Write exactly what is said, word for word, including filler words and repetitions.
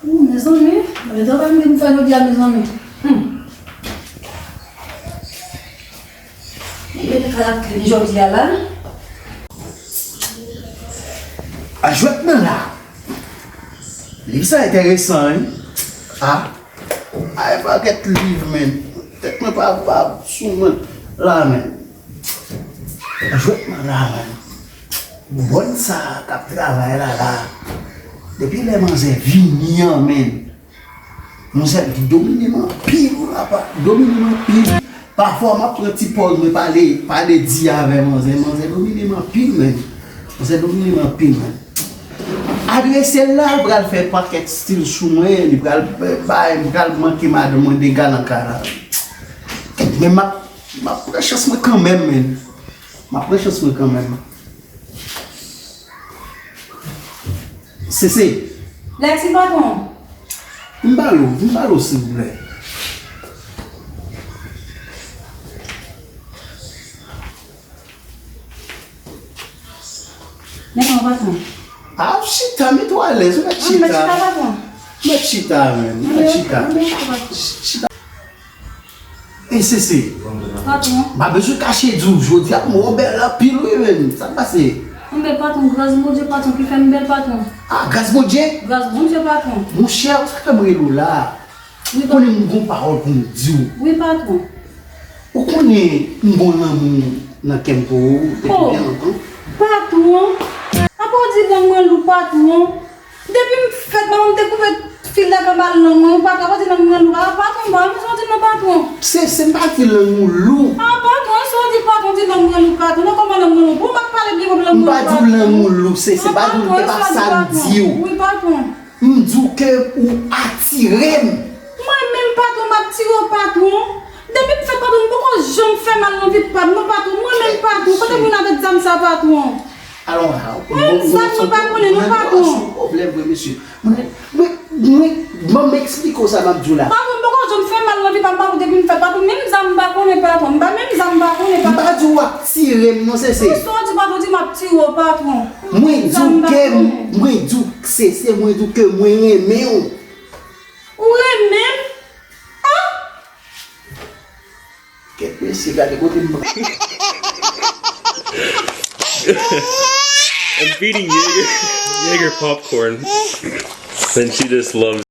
Ou, mezanmi, gade travay m gen pou fè jodi a, mezanmi. Hmm. Mwen mete karakter li jodi a la. A jwèt nan la. Liv sa enteresan, wi. A. Ay, pakèt liv, men. Tèt mwen pa, pa sou mwen la, men. Jwèt nan la, men. Bòn sa k ap travay la, la. Depi lè manzè vini an, men. Manzè domine m anpil, papa. Domine m anpil. Pafwa, m ap pran ti pòz mwen pale, pale di avè manzè. Manzè domine m anpil, men. Manzè domine m anpil, men. Adrese l la, l pral fè pakèt stil sou mwen, li pral bay, m pral manke madanm mwen dega nan kay la. Men m ap, m ap pran chans mwen kanmenm, men. M ap pran chans mwen kanmenm. Sese. Lexi, patwon. M pale w, m pale w, silvouplè. Men non, patwon. A, chita, mete w alèz, ou mèt chita. Mèt chita, patwon. Mèt chita, men, mèt chita. Chita. E Sese. Patwon. M pa bezwen kache di w, jodi a, mwen bèl anpil, wi, men. Sa k pase? Mwen bèl, patwon, gras Bondye, patwon, ki fè m bèl, patwon. A, gras Bondye? Gras Bondye, patwon. Monchè, ou sa fè m rele w la. Ou konnen m gon pawòl pou m di w. Wi, patwon. Ou konnen m gon lanmou nan kè m pou ou depi byen lontan. Patwon, apa w di lang mwen lou, patwon? Depi m fèt, manman m te koupe fil la anba lang mwen, patwon, apa w di lang mwen lou? A, patwon, m pa renmen sa w di m nan, patwon. Se, se m pa di lang ou lou. A, patwon, sa w di, patwon, di lang mwen lou, patwon? Nan kòman lang mwen lou? Pou m pa pale byen, pou lang mwen lou, patwon. M pa di w lang ou lou, se, se pa di w, e pa sa m di w. Wi, patwon. M di w ke ou atire m. Mwen menm, patwon, m atire w, patwon. Depi m fèt, patwon, m poko janm fè mal nan vi pa m, non, patwon. Mwen menm, patwon, kote moun avèk zam sa, patwon? Alò, a, mwen, zam mwen pa konnen, non, patwon. Pwoblèm vre, mesye. Mwen, mwen, mwen, ban m eksplike w sa m ap di w la. Patwon, m poko janm fè mal nan vi pa m, patwon, depi m fèt, patwon. Menm zam m pa konnen, patwon. M pa, menm zam m pa konnen, patwon. M pa di w ap tire m, non, Sese. Sa w di, patwon, di m ap tire w, patwon. Mwen di w ke, mwen di w, Sese, mwen di w ke mwen renmen w. Ou renmen m? A! Kèt mesye, gade kote m pran. I'm feeding Jaeger, Jaeger popcorn. And she just loves